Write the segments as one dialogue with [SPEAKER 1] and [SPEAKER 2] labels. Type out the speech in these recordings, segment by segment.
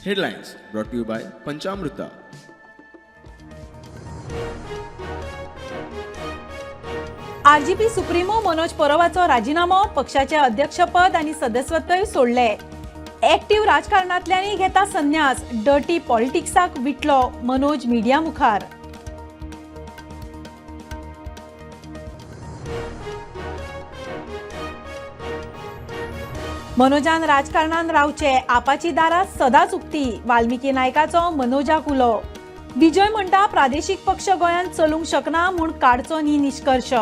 [SPEAKER 1] Headlines brought to you by Panchamruta.
[SPEAKER 2] RGP supremo Manoj परबाचो राजिनामो, पक्षाचे अध्यक्षपद आनी सदस्यत्वय सोडले. एक्टिव्ह राजकारणांतल्यानय घेता संन्यास, डर्टी पॉलिटिक्साक विटलो मनोज मिडिया मुखार. मनोजान राजकारणान रावचे, आपाची दारां सदांच उक्ती, वाल्मिकी नायकाचो मनोजाक उलो. विजय म्हणटा प्रादेशीक पक्ष गोंयांत चलूंक शकना म्हूण काडचो न्ही निश्कर्श.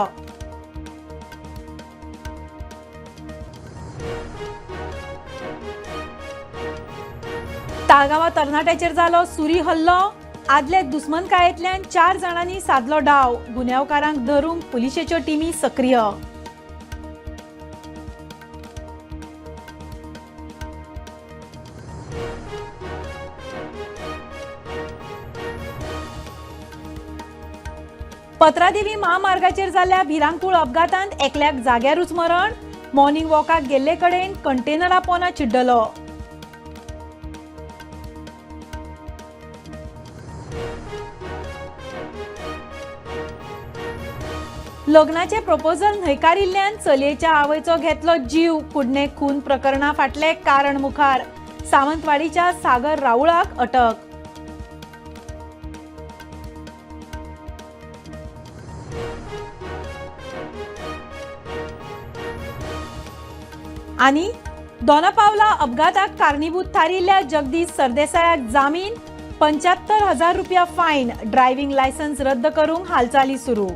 [SPEAKER 2] ताळगांवां तरणाट्याचेर जालो सुरी हल्लो, आदले दुस्मनकायेंतल्यान 4 जाणांनी सादलो डाव, गुन्यांवकारांक धरूंक पुलिशेच्यो टिमी सक्रीय. पत्रादेवी महामार्गाचेर जाल्ल्या भिरांकूळ अपघातांत एकल्याक जाग्यारूच मरण, मॉर्निंग वॉकाक गेल्ले कडेन कंटेनरा पोना चिड्डलो. लग्नाचे प्रपोजल न्हयकारिल्ल्यान चलयेच्या आवयचो घेतलो जीव, कुडणे खून प्रकरणा फाटले कारण मुखार, सावंतवाडीच्या सागर राऊळाक अटक. आनी दोनापावला अपघाताक कारणीभूत थारिल्ल्या जगदीश सरदेसायाक जामीन, 75,000 रुपया फायन, ड्रायव्हिंग लायसन्स रद्द करूंक हालचाली सुरू.